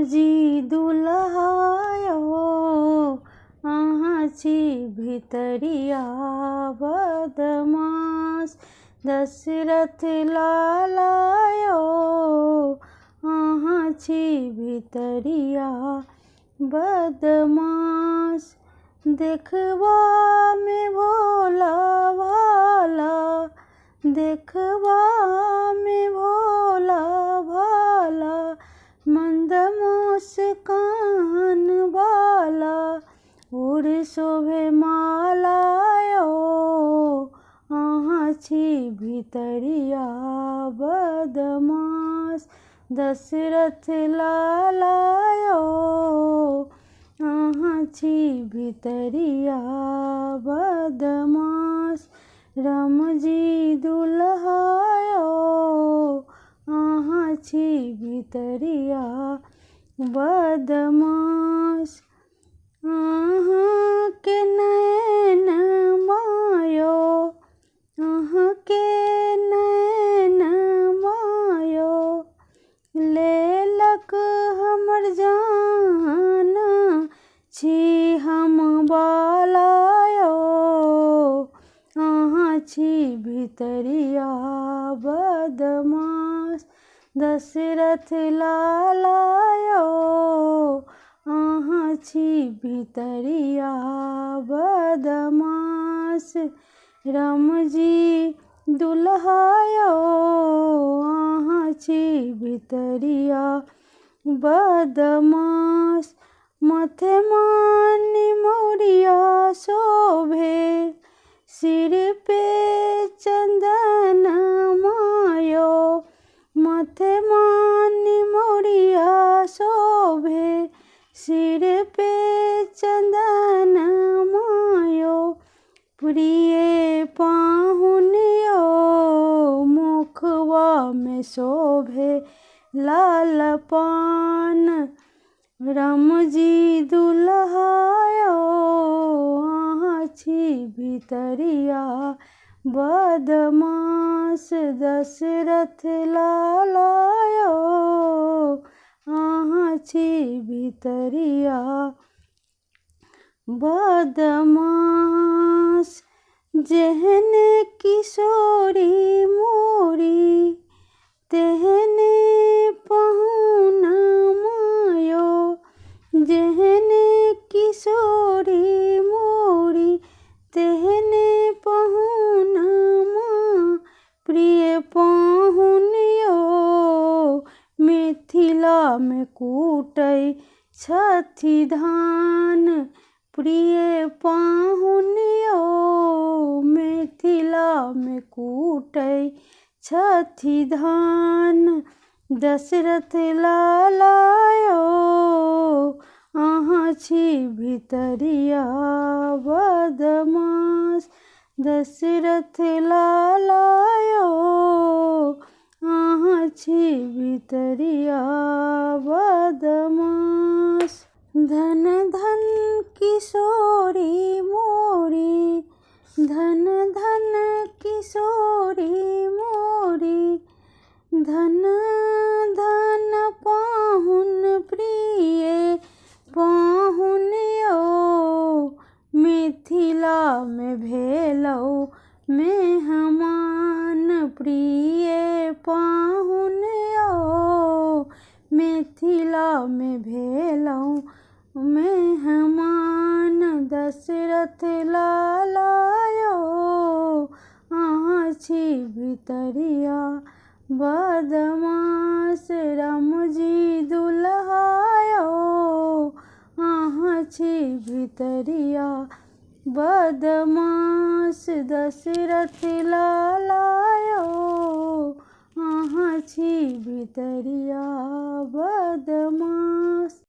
रामजी दुल्हा यौ, अहाँ छी भितरिया बदमाश। दशरथ लाला यौ, अहाँ छी भितरिया बदमाश। देखबामे भोला भाला, देखबामे भोला भाला, मंद मुस्कान वाला, उर शोभे माला यौ, अहाँ छी भितरिया बदमाश। दशरथ लाला यौ, अहाँ छी भितरिया बदमाश। रामजी दुल्हा यौ, अहाँ छी भितरिया बदमाश। अहाँके नैन मायो, अहाँके नैन मायो, लेलक हमर जान, छी हम बाला यौ, अहाँ छी भितरिया बदमाश। दशरथ लाला यौ, अहाँ छी भितरिया बदमाश। रामजी दुल्हा यौ, अहाँ छी भितरिया बदमाश। माथे मानि मौरिया शोभे, सिर पे चंदन मायो, माथे मानि मौरिया शोभे, सिर पे चंदन मायो। प्रिय पाहुन यौ, मुखवा में शोभे लाल पान। रामजी दुल्हा यौ, अहाँ छी भितरिया बदमाश। दशरथ लाला यौ, अहाँ छी भितरिया बदमाश। जेहन किशोरी मोरी, तेहने पहुना मायो, जेहन किशोरी मोरी, तेहने पहुना मा, प्रिय पाहुन यौ, मिथिलामे कूटै छथि धान। प्रिय पाहुन यौ, मिथिलामे कूटै छथि धान। दशरथ लाला यौ, अहाँ छी भितरिया बदमाश। दशरथ लाला यौ, अहाँ छी भितरिया बदमाश। धन धन किशोरी मोरी, धन धन किशोरी मोरी, धन धन पाहुन प्रिय पाहुन यौ, मिथिलामे भेलौ मेहमान। प्रिय पाहुन यौ, मिथिलामे भेलौ मेहमान। दशरथ लाला यौ, अहाँ छी भितरिया बदमाश। रामजी दुल्हा यौ, अहाँ छी भितरिया बदमाश। दशरथ लाला यौ, अहाँ छी भितरिया बदमाश।